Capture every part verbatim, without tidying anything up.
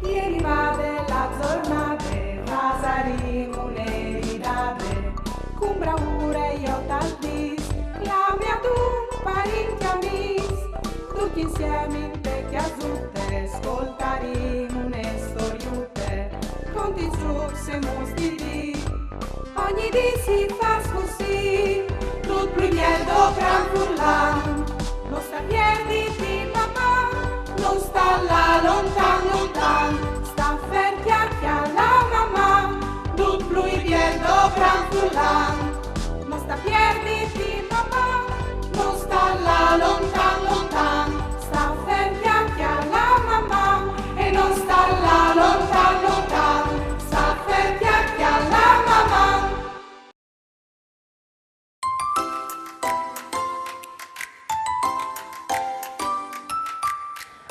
Ieri vade la zornade, fasarìm une ridade, cun braure jo tal dis, clami adun parint e amis, ducj insiemi inte cjasute, scoltarìm une storiute, cont lis zûcs e mus di dì. Ogni dì si fâs cussì, dut plui biel do cran furlan. No sta pierditi, Maman, no sta lâ lontan, lontan, sta fer, cjale, cjale, Maman, dut plui biel do cran furlan. No sta pierditi, Maman, no sta lâ lontan, lontan, sta fer, cjale, cjale, Maman, e no sta lâ lontan, lontan, sta fer, cjale, cjale, Maman.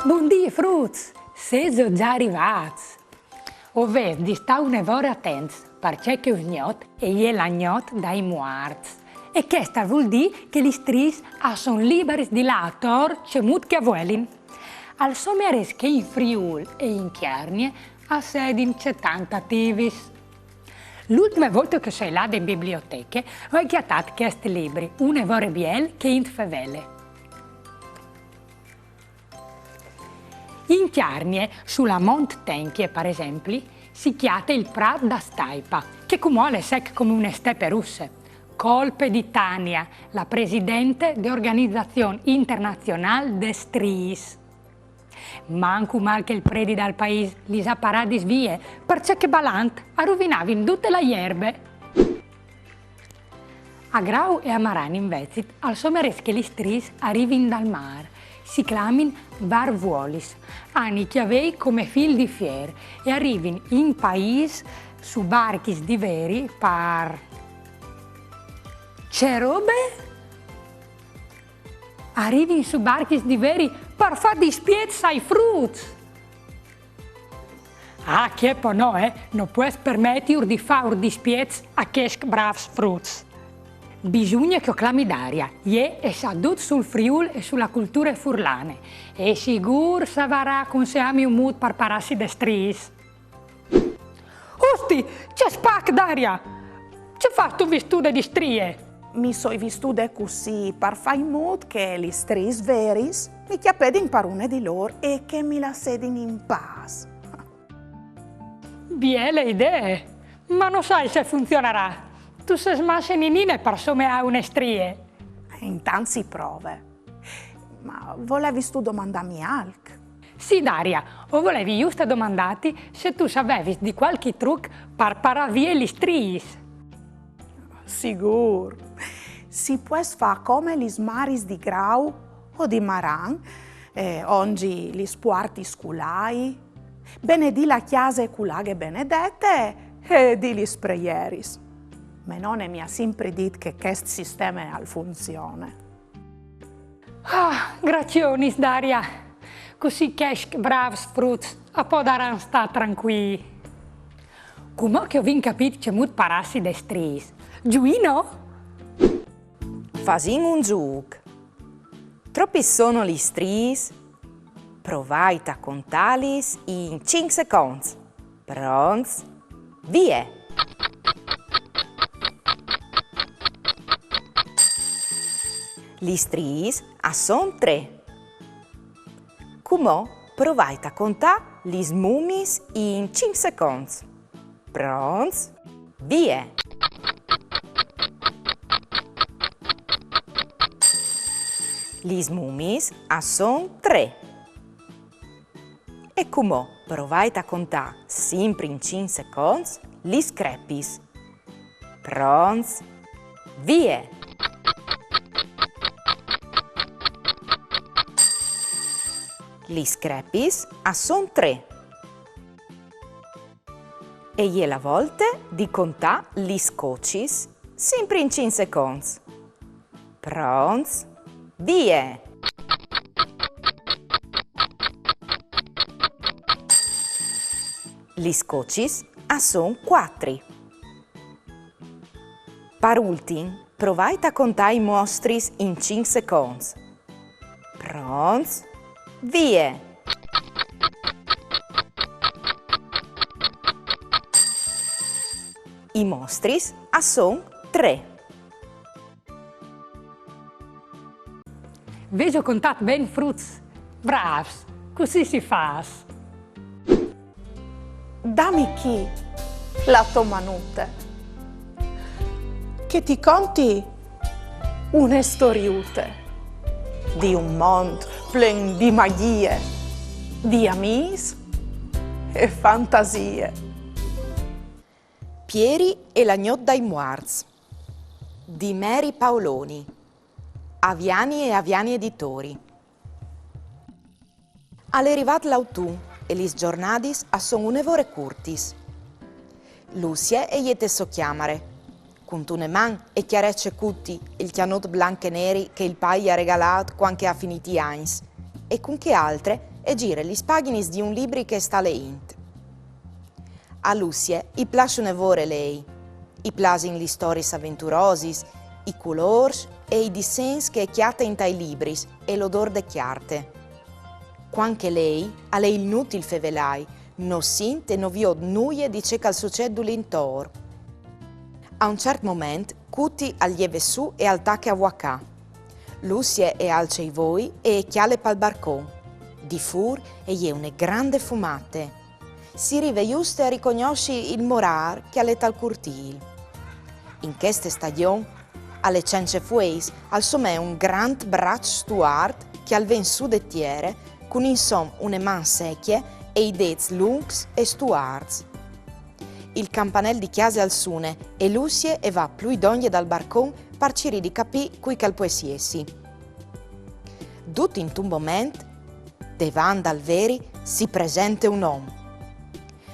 Bundì fruts! Sêso za rivâts? O vês di stâ une vore atents, parcè che usgnot e je la gnot dai muarts. E chest al vûl dî che lis striis a son liberis di lâ ator cemût che a vuelin. Al somearès che in Friûl e in Cjargne a sedin cetant ativis. L'ultime volte che o soi lade in biblioteche, o ai cjatât chest libri, une vore biel, che int fevele. In Cjargne, su la Mont Tencje, par esempli, si cjate il prât da staipa, che cumò al è sec come une stepe russe. Colpe di Tania, la presidente de Organizazion Internazionâl des Striis. Mancul mâl che il predi dal paîs lis à paradis vie, parcè che balant a ruvinavin dute la jerbe. A Grau e a Maran invezit al somearès che lis striis a rivin dal mâr, si clamin varvuolis, a àn i cjavei come fîl di fier e a rivin in paîs su barchis di veri par... Ce robe? A rivin su barchis di veri par fâ dispiets ai fruts! Ah, che po no, eh? No pues permetiur di fâur dispiets a chescj brâfs fruts. Bisugne che o clami Daria, jê e sa dut sul Friûl e su la culture furlane. E sigûr savarà conseâmi un mût par parâsi des striis. Osti, ce spac, Daria! Ce fâstu vistude di strie? Mi soi vistude cussì par fâ in mût che lis striis veris mi cjapedin par une di lôr e che mi lassedin in pâs. Biele idee, ma no sai se funzionarà. Tu sês masse ninine par someâ une strie. Intant si prove. Ma volevistu domandâmi alc? Sì, Daria, o volevi juste domandâti se tu savevis di cualchi truc par parâ vie lis striis. Sigûr. Si pues fâ come lis maris di Grau o di Maran, eh, ongi lis puartis cul ai, benedî la cjase cu la aghe benedete e dî lis preieris. Mê none mi à simpri dit che chest sisteme al funzione. Ah, gracionis, Daria! Cussì chescj brâfs fruts a podaran stâ trancuîi. Cumò che o vin capît cemût parâsi des striis, zuìn? Fasìn un zûc. Tropis sono lis striis? Provait a contâlis in cinc seconts. Pronts? Vie! Lis striis a son trê. Cumò provait a contâ lis mumiis in cinc seconts. Pronts? Vie! Lis mumiis a son trê. E cumò provait a contâ, simpri in cinc seconts, lis crepis. Pronts? Vie! Lis crepis a son trê. E je la volte di contâ lis cocis, simpri in cinc seconts. Pronts? Vie! Lis cocis a son cuatri. Par ultin, provait a contâ i mostris in cinc seconts. Pronts? Vie! I mostris a son trê. Vêso contât ben, fruts? Brâfs, cussì si fâs. Dami chi la tô manute, che ti conti une storiute di un mont plen di magjie, di amîs e fantasie. Pieri e la gnot dai muarts, di Mary Paoloni, Aviani e Aviani Editori. Al è rivât l'autun e lis zornadis a son une vore curtis. Lucie e je te sô cjamare. Cuntune man e cjarece Cuti, il cjanot blanc e neri che il pai i à regalât cuant che e à finît i agns, e cun chê altre e zire lis pagjinis di un libri che e sta leint. A Lucie i plâs une vore lei. I plasin lis storiis aventurosis, i culôrs e i dissens che e cjate intai libris e l'odôr de cjarte. Cuant che e lei, al è inutil fevelâi, no sint e no viôt nuie di ce che al sucêt dulintor. A un ciert moment, Cuti al jeve sù e al tache a vuacâ. Lucie e alce i voi e e cjale pal barcon. Di fûr e je une grande fumate. Si rive juste a ricognossi il morâr che al è tal curtîl. In cheste stagjon, al è cence fueis, al somee un grant braç stuart che al ven sù de tiere, cun insom une man secje e i dêts luncs e stuarts. Il campanel di cjase al sune e Lucie e va plui dongje dal barcon par cirî di capî cui che al pues jessi. Dut intun moment, devant dal veri, si presente un om.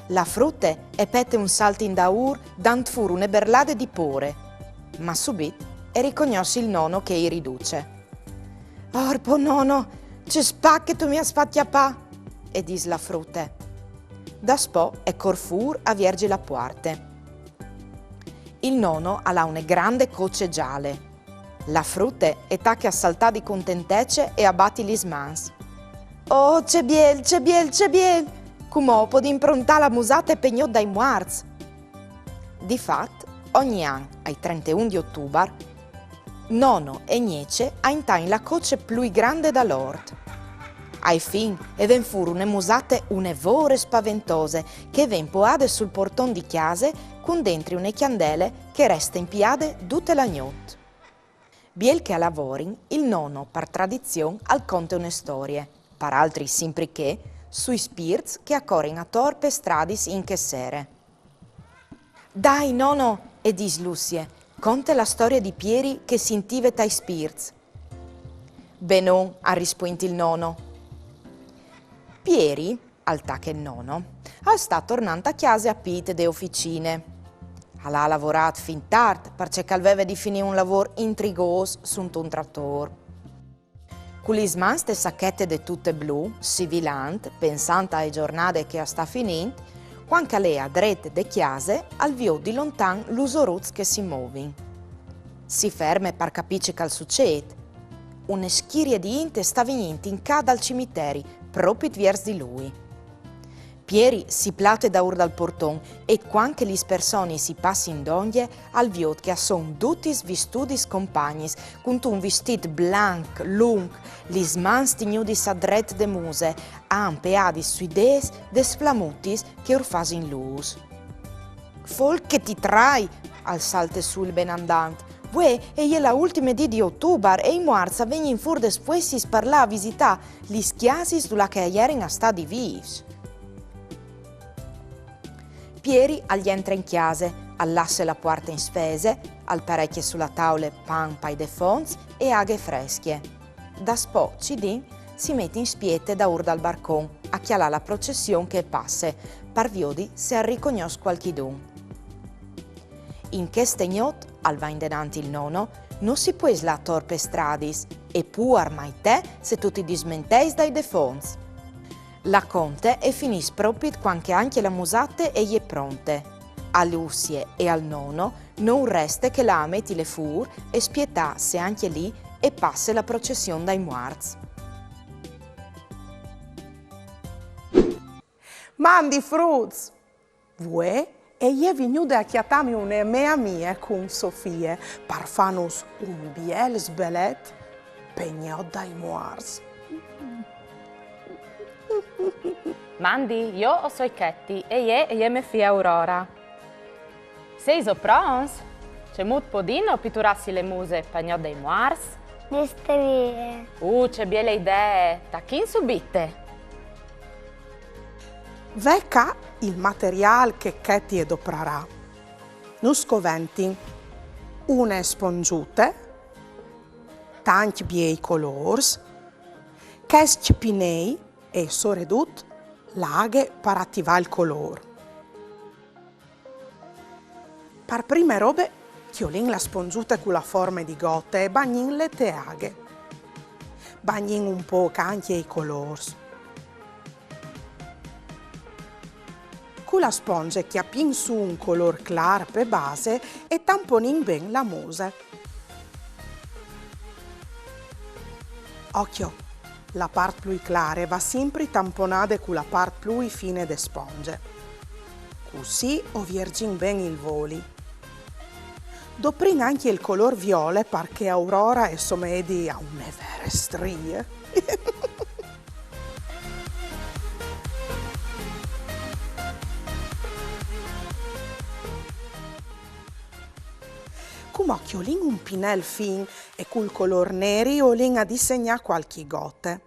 La frute e pete un salt indaûr dant fûr une berlade di pôre, ma subit e ricognosse il nono che i riduce. Orpo nono, ce spac che tu mi âs fat cjapâ! E dîs la frute. Daspò e cor fûr a vierzi la puarte. Il nono al à une grande coce zale. La frute e tache a saltâ di contentece e a bati lis mans. Oh, ce biel, ce biel, ce biel! Cumò o podìn prontâ la musate pe gnot dai muarts! Di fat, ogni an, ai trenteun di Otubar, nono e gnece a intain la coce plui grande dal ort. Ae fin e ven fûr une musate une vore spaventose che e ven poiade sul porton di cjase cun dentri une cjandele che e reste impiade dute la gnot. Biel che a lavorin, il nono, par tradizion, al conte une storie, par altris simpri chê, sui spirts che a corin ator pes stradis in chê sere. Dai, nono, e dîs Lucie, conte la storie di Pieri che si intive tai spirts. Benon, al rispuint il nono. Pieri, al tache il nono, al sta tornant a cjase a pît de oficine. Al à lavorât fin tart, parcè che al veve di finî un lavôr intrigôs suntun tratôr. Cu lis mans te sachete de tute blu, sivilant, pensant ae zornade che e sta finint, cuant che al è a dret de cjase, al viôt di lontan lus oruts che si movin. Si ferme par capî ce che al sucêt. Une schirie di int e sta vignint in ca dal cimiteri, propit viers di lui. Pieri si plate daûr dal porton e cuant che lis personis i passin dongje, al viôt che a son dutis vistudis compagnis, cuntun vistît blanc, lunc, lis mans tignudis a dret de muse, a àn peadis sui dêts des flamutis che ur fasin lûs. Folc che ti trai! Al salte sù il benandant. Vuê e je la ultime dì di Otubar e i muarts a vegnin fûr des fuessis par lâ a visitâ lis cjasis dulà che a jerin a stâ di vîfs. Pieri al jentre in cjase, al lasse la puarte in sfese, al parecje su la taule pan pai defonts e aghe frescje. Daspò, cidin, si met in spiete daûr dal barcon, a cjalâ la procession che e passe, par viodi se al ricognòs cualchidun. In cheste gnot, al va indenant il nono, no si pues lâ ator pes stradis, e puar mai te se tu ti dismenteis dai defonts. La conte e finìs propit cuant che ancje la musate e je pronte. A Lucie e al nono no ur reste che lâ a metile fûr e spietâ se ancje li e passe la procession dai muarts. Mandi fruts! Vuê E je vignude a cjatâmi une mê amie cun sô fie, par fânus un biel sbelet pe gnot dai muarts. Mandi, jo o soi Katie e jê e je mê fie Aurora. Sêso pronts? Cemût podìno piturâsi la muse pe gnot dai muarts? Di strie. Uh, ce biele idee! Tachìn subite! Ve ca il materiâl che Katie e doprarà. Nus coventin une spongute, tancj biei colôrs, chescj pinei e, soredut, la aghe par ativâ il colôr. Par prime robe, cjolìn la spongute cu la forme di gote e bagnìnle te aghe. Bagnìn un pôc ancje i colôrs. Cu la sponge cjapìn sù un colôr clâr pe base e tamponìn ben la muse. Ocjo, la part plui clare va simpri tamponade cu la part plui fine de sponge. Cussì o viergìn ben il voli. Doprìn ancje il colôr viole par che Aurora e somedi a une vere strie. Cumò cjolìn un pinel fin e cul colôr neri o lin a disegnâ cualchi gote.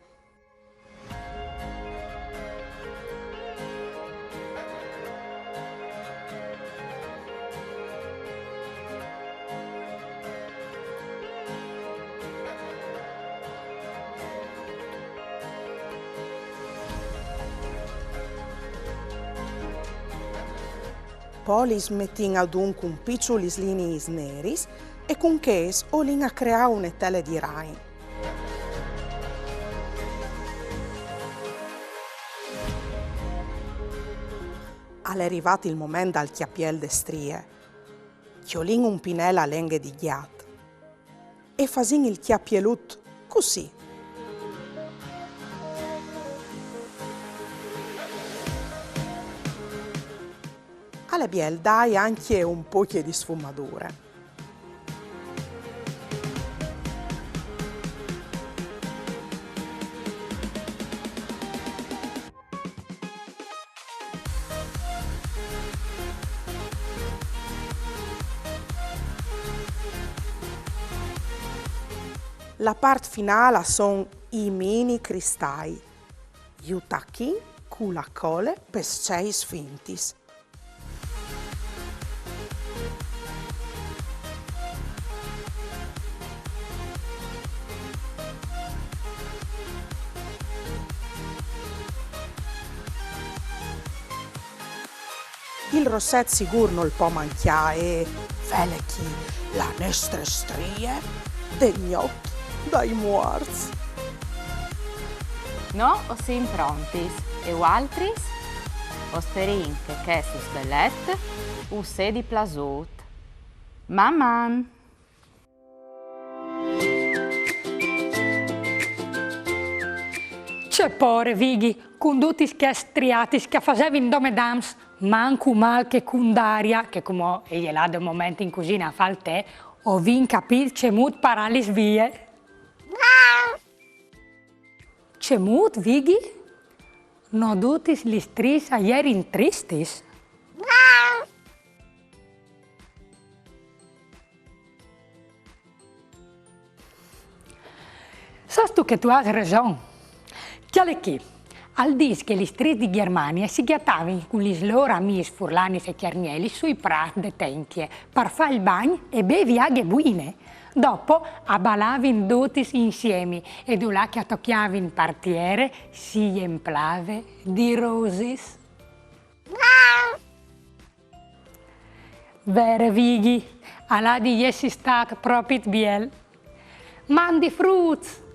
Po lis metìn adun cun piçulis liniis neris e cun chês o lin a creâ une tele di ragn. Al è rivât il moment dal cjapiel de strie. Cjolìn un pinel a lenghe di gjat e fasìn il cjapielut cussì. Al è biel dâi ancje un pocje di sfumadure. La part finâl a son i mini cristai. Ju tachìn cu la cole pes ceis fintis. Il rosset sigûr nol pò mancjâ e vele chi la nestre strie de gnot dai muarts. Nô o sin prontis e vualtris? O sperìn che chest sbelet us sedi plasût. Maman! Ce pôre, Vigji, cun dutis chês striatis che a fasevin dome dams, mancul mâl che cun Daria, che cumò e je lade un moment in cusine a fâ il tè, o vin capît cemût parâlis vie. Cemût, Vigji? No dutis lis striis a jerin tristis? Sâstu che tu âs reson. Cjale chi, al dîs che lis striis di Gjermanie si cjatavin cun lis lôr amiis furlanis e cjargnelis sui prâts de Tencje, par fâ il bagn e bevi aghe buine. Dopo a balavin dutis insiemi e dulà che a tocjavin par tiere si jemplave di rosis. Vere, Vigji, al à di jessi stât propit biel. Mandi fruts!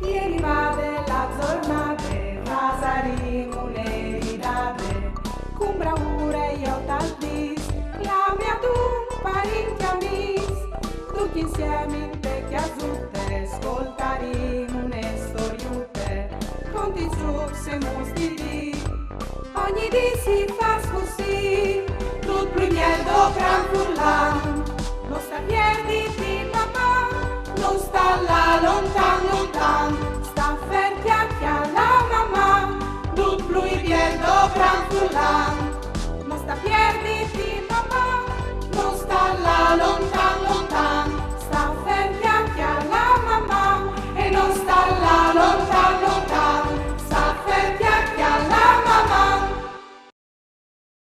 E rivade la zornade, fasarìn une ridade, cun braure jo tal dîs, clamìn adun parint e amîs, ducj insiemi inte cjasute, scoltarìn une storiute, contìn sù semûts di dì, ogni dì si fâs cussì, Bello Gran Furlan,